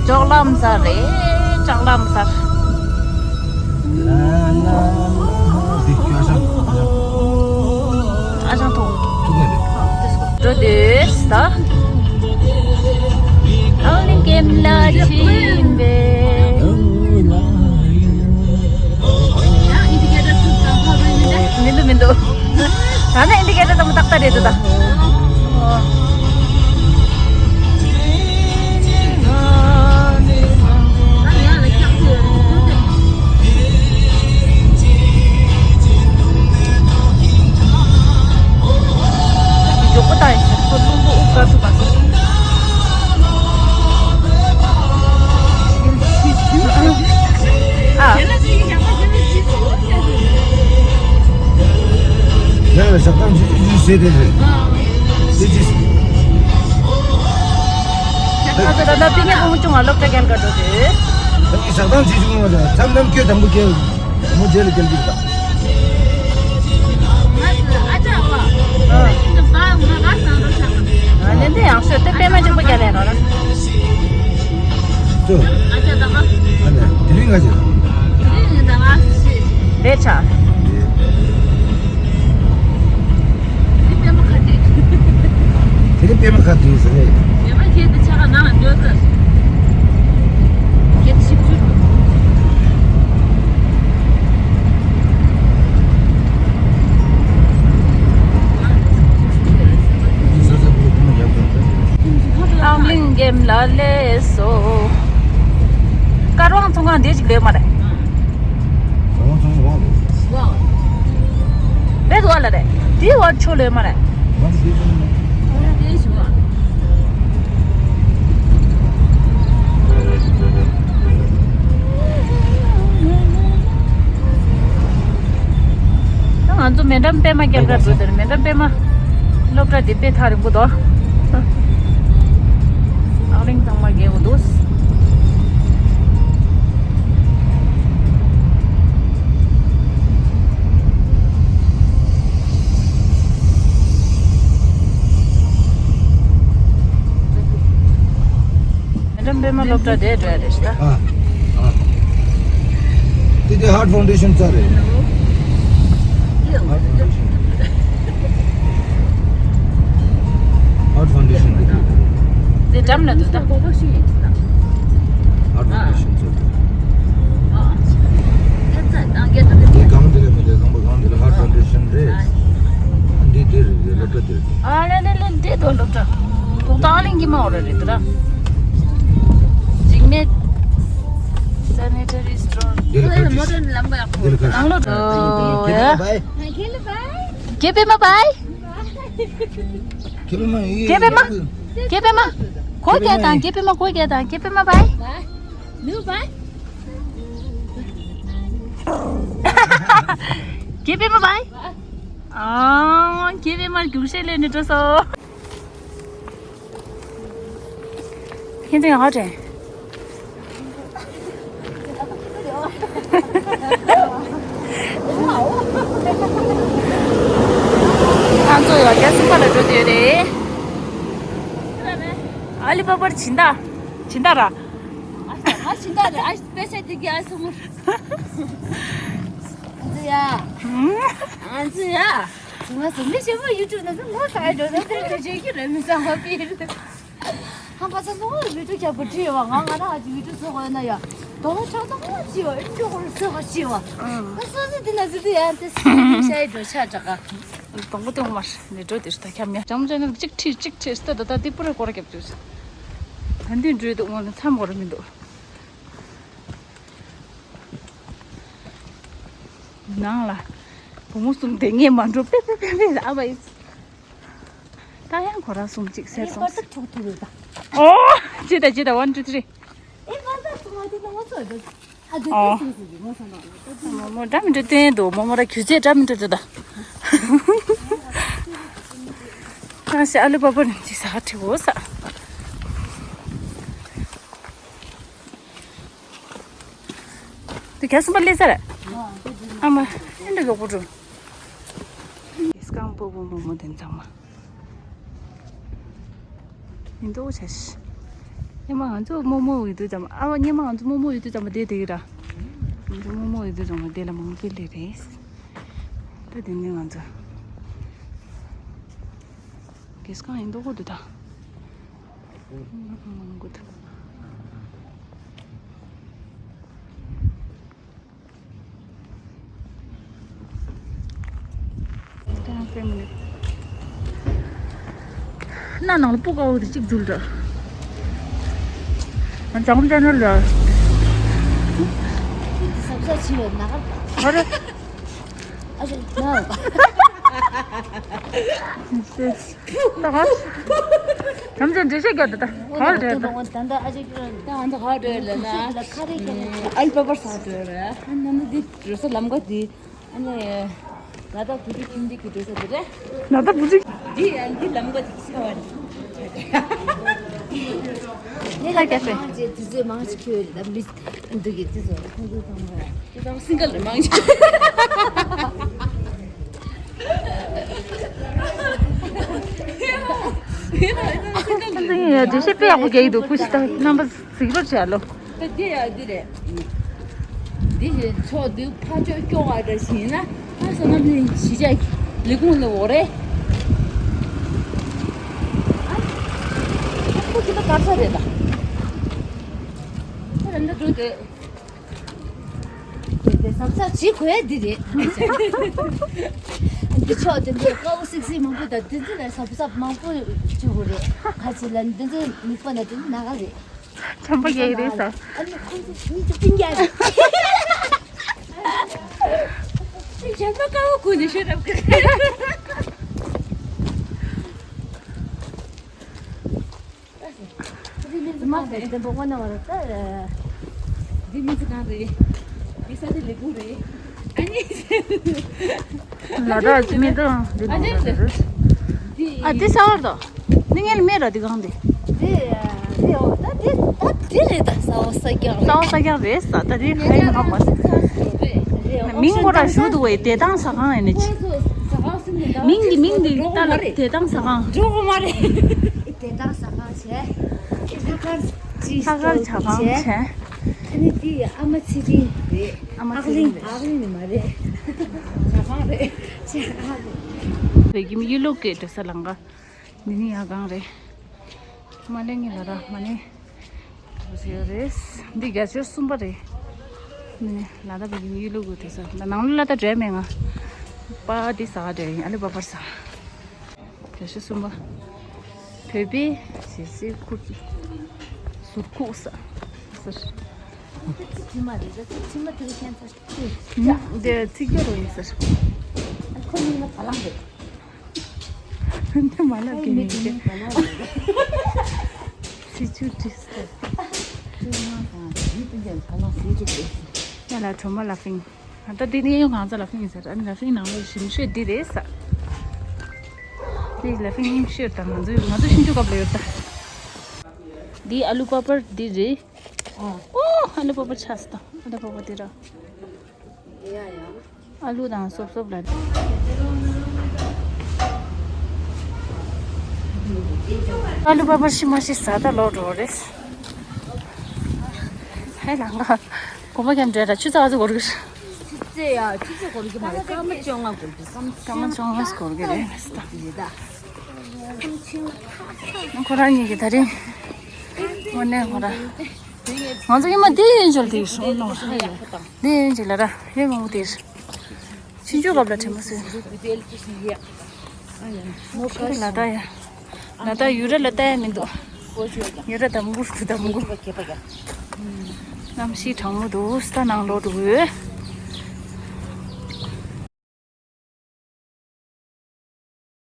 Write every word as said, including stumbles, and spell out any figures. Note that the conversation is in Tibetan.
ལྕོག་ལམ་ས་རེད། ལྕོག་ལམ་ས། འདི་ཁྱོད་ཨ་ཞང་ཨ་ཞང་ཨ་ཞང་ཐོག་ཐུག་ནས་རེད། འགྲོ་དུས་ད། ཨའོ་ལིང་ཀེམ་ལ་ཕྱིན་པས། མི་འདུག་མི་འདུག་ད་ནི་ཨིན་ཌི་ཀེ་ཊར་དང་པོ་ཏག་ཏག་རེད་འདུག་ད། མགྱོགས་པོ་བཏང་ཡིན་ཟེར་ཁོ་རླུང་བུ་དབུགས་དཀར་ཐུབ་པ་ཟེར། ཨ། ཡང་ལ་ཞག་དང་ཅི་ཅི་ཅི་བྱེད་དེ་རེད། ཅི་ཅི། ང་ཚོ་ད་ལྟ་ཕི་ནི་ཀོང་ཆུང་ང་སློབ་གྲྭ་རྒྱལ་ཁ་འགྲོ་དུས། ད་ངས་ཞག་དང་ཅི་ཅི་ངོ་ད་མཚམས་མཚམས་སྐྱོད་དང་པོ་སྐྱོད། མོ་རྗེས་ལ་སྐྱོད་ཀྱི་ད། ང་ཚོ་ཨ་ཅག་བ། ཨ། ཨ་ཅག་བ་ང་ག་སང་རོ་ཆགས་པ། ཨ་ནི་འདི་ཡང་ཤོད་དེ་པད་མ་གཅིག་པོ་རྒྱལ་ལས་རོགས་ལ། ཅོ། ཨ་ཅག་ད་ག་ཨ་ནི་དེ་རིང་ང་ཅི། དེ་རིང་ད་ང་ཞིག་རེད་ཆ། དེ་པད་མ་ཁ་བྲིས། དེ་རིང་པད་མ་ཁ་བྲིས་ཟེར་རེད། པད་མ་ཁྱེད་དེ་ཆ་ག་ནང་ལ་འགྲོ་ཟེར། ཁྱེད་དེ་ཞིབ་འཇུག་ཨའོ་ལིང་ཀེམ་ལ་སླེབས་སོང་། དཀར་དབང་ཚོང་ཁང་འདི་ཅིག་ལོས་མ་རེད། དཀར་དབང་ཚོང་ཁང་འོག་ལ། བེད་འོག་ལ་རེད། འདི་འོག་ཆོ་ལོས་མ་རེད། ད་ང་ཚོ་མེ་འགྲམ་པད་མ་རྒྱབ་གྲ་འགྲོ་དེར་མེ་འགྲམ་པད་མ་སློབ་གྲྭ་དེ་དཔེ་ཐག་རིང་པོ་འདུག་ཨའོ་ལིང་ཚང་མ་རྒྱལ་པོ་འདུག་མེ་འགྲམ་པད་མ་སློབ་གྲྭ་དེ་འགྲོ་ཡ་རེད་ཤག་ད། ཨ། ཨ། དེ་དེ་ཧར་ཕའུན་ཌེ་ཤན་རྩ་རེད། ཧར་ཕའུན་ཌེ་ཤན། ཧར་ཕའུན་ཌེ་ཤན་དེ་དེ། དེ་འགྲམ་ལ་འདུག་ད། ཧར་ཕའུན་ཌེ་ཤན་རྩ་རེད། དེ་སྒང་དེ་ལ་མི་དེ་སྒང་པ་སྒང་དེ་ལ་ཧར་ཕའུན་ཌེ་ཤན་རེད། འདི་དེ་རེད་རེད་སློབ་གྲྭ་དེ་རེད། ཨ་ལེ་ལེ་ལེ་འདི་དོ་སློབ་གྲྭ། དོ་ཏང་གླིང་གི་མ་འོ་ར་རེད་དོ་ར། འཇིགས་མེད། སེ་ནི་ཊ་རི་སི་ཊོར། འདི་ལ་ཁ་ཅིག་འདི་ལ་ཁ་ཅིག་ཁེ་པེ་མ་བྷའི། ཁེ་པེ་མ། ཁེ་པེ་མ། ཁེ་པེ་མ། གོ་རྒྱ་དང་ཁེ་པེ་མ་གོ་རྒྱ་དང་ཁེ་པེ་མ་བྷའི། ནུ་བྷའི། ཁེ་པེ་མ་བྷའི། ཨ། ཁེ་པེ་མ་རྒྱུགས་ཤེས་ལས་ནི་འགྲོ་སོ། ཁྱེད་ཚོ་ཡང་ཧ་དྲན། ང་ཚོ་ཡང་རྒྱ་སེམས་པ་ལ་འགྲོ་དུས་རེད། ཨ་ལི་པ་པར་སྦྱིན་བདག་སྦྱིན་བདག་ར། ཨ་སྦྱིན་བདག་རེད། ཨ་པེ་ས་དེ་གི་ཨ་སོང་། ང་ཚོ་ཡ། ང་ཚོ་ཡ། ང་ཚོ་མི་ཞེ་པོ་ཡུ་ཊུབ་ནང་དུ་ངོ་ཚ་འགྲོ་ན་དེ་འདྲ་བྱེད་ཀྱི་རེད་མི་བསམ་པ་ཕིར། ཧམ་པ་ཚ་ཚ་བོ་བི་ཌིའོ་རྒྱག་པ་བྲིས་ཡོད་པ། ང་ང་རང་ཨ་ཅེ་བི་ཌིའོ་བཟོ་དགོས་ན་ཡ། དོ་ཆགས་ཚ་བོ་ཅི་ཡོད་ཨེ་འགྲོ་དགོས་བཟོ་བ་ཅི་ཡོད། ཨ་སོ་སོ་དེ་ན་ཟི་དུ་ཡ་དེ་ཤ་ཡི་འགྲོ་ཆ་དྲག་ག་དང་པོ་སྟོང་མར་ནི་འགྲོ་དེ་ད་ཁྱམ་ཉ་ཅམ་ཅན་གཅིག་ཁྲིད་གཅིག་ཁྲིད་སྟ་ད་ད་དེ་པུ་ར་སྐོར་རྒྱབ་དུས། ད་འདི་འགྲོས་འདུག་ངོ་ན་མཚམས་སྐོར་མི་འདུག་ནང་ལ་བུ་མོ་གསུམ་དེ་ངས་མ་འགྲོ་པེ་པེ་པེ་པེ་ཨ་བ་ཡིན། ད་ཡང་ཁོ་རང་གསུམ་གཅིག་ཟེར་སོང་། ཨོ། ཇི་ལྟ་ཇི་ལྟ་one two three། ཨོ། མོ་མོ་འདྲ་མི་འདྲ་བསྟན་འདུག་མོ་མོ་ར་ཁྱུ་ཚད་འདྲ་མི་འདྲ་འདུག་ད། ཨ་ཤ་ཨ་ལུ་པ་པོ་ནི་ཅི་ཟ་ཁ་ཁྲི་འོ་ས། དེ་ག་སུམ་པ་ལེ་ས་ར། ཨ་མ་ཨེ་འདྲ་ག་པོ་འགྲོ། སྐམ་པོ་པོ་མོ་མོ་དེ་ཚང་མ། མི་འདུག་བྱ་ཤི། སྙེ་མ་ང་ཚོ་རྨོ་མོ་ཡོད་དུས་ཙམ་ཨ་བ་སྙེ་མ་ང་ཚོ་རྨོ་མོ་ཡོད་དུས་ཙམ་པ་དེ་དེ་གི་ར། ང་ཚོ་རྨོ་མོ་ཡོད་དུས་ཙམ་པ་དེ་ལ་མང་པོ་སླེབས་རེད། ད་དེ་ནས་ང་ཚོ་གེ་སི་ཁང་ཡིན་མདོག་པོ་འདུག་ད། མང་པོ་འདུག་སྣ་ནང་ལ་སྤུ་དཀར་པོ་དེ་གཅིག་འཛུལ་འདྲ། ང་འཇམ་ཅན་ལ། ཟབ་ཟབ་བྱིས་པའི་ན་ག་ཨ་རེ། ཨ་ཅེ་ན། ད་ག་འཇམ་ཅན་འགྲེལ་བཤད་རྒྱག་ད་ད་ག་འགྲེལ་ད། ད་ད་ཨ་ཅེ་ད་ཨ་ད་ག་འགྲེལ་ལ་ན། ཨ་ལི་པ་པར་ས་འགྲེལ་ར། ཨ་ན་ན་འདི་འགྲོ་ས་ལམ་ཀ་འདི། ཨ་ནི། ལ་དྭགས་བུ་ཕྲུག་ཁྱིམ་སྡེ་གི་འགྲོ་ས་དེ་རེད། ལ་དྭགས་བུ་ཕྲུག་འདི་ཡང་འདི་ལམ་ཀ་དེ་ཆེ་བ་རེད། ཁ་རྒྱག་ས། དུས་ཚོད་མང་ཞིག་ཁྱོད་རེད་ད་མི་འདུག་གི་དུས་ཚོད་ཁོང་ཚོ་ཚང་མ། དེ་ཚང་སིང་གལ་རེད་མང་ཞིག་ཁྱེད་ཚོ་ཡིན་ཡ་འགྲེལ་བཤད་དཔེ་ཡག་པོ་རྒྱག་གི་འདུག་ཁུ་ཤི་ད་རྣམ་པ་གཟིགས་རོགས་བྱས་ལོ། ད་དེ་ཡ་འདི་རེད། འདི་ཞེས་ཕྱོགས་འདི་ཕར་ཕྱོགས་སྐྱོ་བ་འདྲ་ཞིག་ཡིན་ན་ཨ་བསོད་ནམས་གླིང་གཞིས་ཆགས་ཀྱི་ལས་ཁུངས་ལ་འོ་རེད། ཨ་ཁོ་ཁྱི་ད་དཀར་ས་རེད་ད། ཁོ་རང་ད་འགྲོ་དེ། དེ་དེ་ཟབ་ཟབ་བྱེད་དགོས་འདི་རེད། འདི་ཕྱོགས་དེ་འདི་དཀར་པོ་སིག་སིག་མང་པོ་དང་འདི་ཚོ་ལ་ཟབ་ཟབ་མང་པོ་བྱེད་དགོས་རེད། ཁ་ཅིག་ལ་འདི་ཚོ་མིག་པ་ན་འདི་ཚོ་ན་ག་རེད། ཆམ་པ་རྒྱག་གི་རེད་ཟེར། ཨ་ནི་ཁོང་ཚོ་གཉིས་ཀྱི་སྤུན་ཀྱག་རེད། ཆམ་པ་དཀར་པོ་གོན་ནས་ཤོད་རབས་ཀྱི་རེད། མ་ཟད་བདེན་པ་དངོས་གནས་བར་ད། འདི་མི་ཚེ་གང་རེད། འདི་ས་ཆ་ལེགས་པོ་རེད། ཨ་ནི། ལ་དྭགས་ཀྱི་མི་དང་འདི་ནང་ལ་རེད། ཨ་འདི་ས་བར་དོ། ནི་ངའི་མེད་ར་འདི་གང་འདི། འདི་འདི་འོ་ད་འདི་ད་འདི་རེད་ད་ས་འོ་ས་རྒྱང་རེད། ས་འོ་ས་རྒྱང་རེད་ས་ད་འདི་ཧའི་མ་ཧ་མ་ས། མིང་ཁོ་ར་ཞུ་འདུག་བས་བདེ་ཐང་ཟ་ཁང་ཡིན་ནི། མིང་འདི་མིང་འདི་ད་ལ་བདེ་ཐང་ཟ་ཁང་། འགྲོ་གི་མ་རེད། བདེ་ཐང་ཟ་ཁང་བྱས། ལྷག་དཀར་ཇ་ཁང་བྱས། ཨ་ནི་དེ་ཨ་མ་ཚེ་རིང་རེད། ཨ་མ་ཚེ་རིང་རེད། ཨག་ལིང་ནི་མ་རེད། ཇ་ཁང་རེད། ཇ་ཁང་རེད། བོད་ཁྱིམ་གཡུ་ལུག་གི་འགྲོ་ས་ལམ་ཁ། འདི་ནི་ཡ་གང་རེད། མ་ལེ་ངི་ལ་ར་མ་ནི། འདི་རྒྱ་ཆེར་གསུམ་པ་རེད། འདི་ནི་ལ་དྭགས་བོད་ཁྱིམ་གཡུ་ལུག་གི་འགྲོ་ས་ལ་ནང་ལ་ལ་ད་འདྲེ་མེད་ང་། པ་འདི་ཟ་འདྲེ་ཡིན་ཨ་ལི་པ་པར་ཟ། བརྒྱད་ཅུ་གསུམ་པ། བོད་པའི་ཞེ་སའི་ཁུག་ཀི། ཟུར་ཁུག་ས། ཟེར། ཁྱི་མ་རེད་ད་ཁྱི་མ་དེ་ཁྱེད་ཚོ་ཁྱི། འདི་ཚིག་རྒྱ་རུ་ཡིན་ཟེར། ཁོ་གཉིས་ལ་བ་ལང་རེད། འདི་མ་ལབ་ཀྱི་མིན་ཏེ། བ་ལང་རེད། ཚིག་ཆུ་བྲིས་ཏེ། ཁྱི་མ་དང་ཡིད་དུ་འཇམ་བ་ལང་ཟེར་གྱི་རེད། ཡ་ལ་གྲོ་མ་ལ་ཕིང་། ད་འདི་ནི་གཡོན་གང་ཚ་ལ་ཕིང་ཟེར། ཨ་ནི་ལ་ཕིང་ནང་ལོགས་ཞིམ་ཤོས་འདི་རེད་ས། འདི་ལ་ཕིང་ཉིན་ཤོས་དང་ང་ཚོའི་ང་ཚོ་ཤིང་ཆུ་སྐབས་ལ་ཡོད་ད། འདི་ཨ་ལུ་པ་པར་འདི་རེད། ཨོ་ཨ་ལུ་པ་པར་ཆགས་སོང་ད། ཨ་ལུ་པ་པར་འདི་ར། ཨ་ལུ་དང་སོབ་སོབ་ལ། ཨ་ལུ་པ་པར་ཤི་མ་ཤི་ཟ་ད་ལོག་འགྲོ་རེད། ཧེ་ལང་ག་གོམ་པ་མཉམ་འདྲེས་ད་ཆུ་ཚ་བ་ཚ་གོར་གི། ཆུ་ཚོད་ཡ་ཆུ་ཚོད་གོར་གི་མ་རེད། སྐར་མ་བཅོ་ལྔ་གོར་གི་སྐར་མ་སྐར་མ་བཅོ་ལྔ་གོར་གི་རེད། ཁོ་རང་གཉིས་ཀྱི་ད་རིང་དངོས་གནས་ཁོ་རང་ང་ཚོ་ཉི་མ་དེ་ཡན་ཆོལ་དེ་སོང་ནོ། དེ་ཡན་ཆོལ་ལ་ར་ཡེ་མང་པོ་དེ། ཆུ་ཆུ་བབ་ལ་ཁྲེ་མོ་སུ། ལ་ད་ཡ། ལ་ད་ཡུ་ར་ལ་ད་ཡ་མི་འདུག་ཡུ་ར་དམ་གུར་དུ་དམ་གུར། གནམ་གཤིས་གྲང་མོ་འདུག་ས་ནང་ལོག་འགྲོ་དགོས།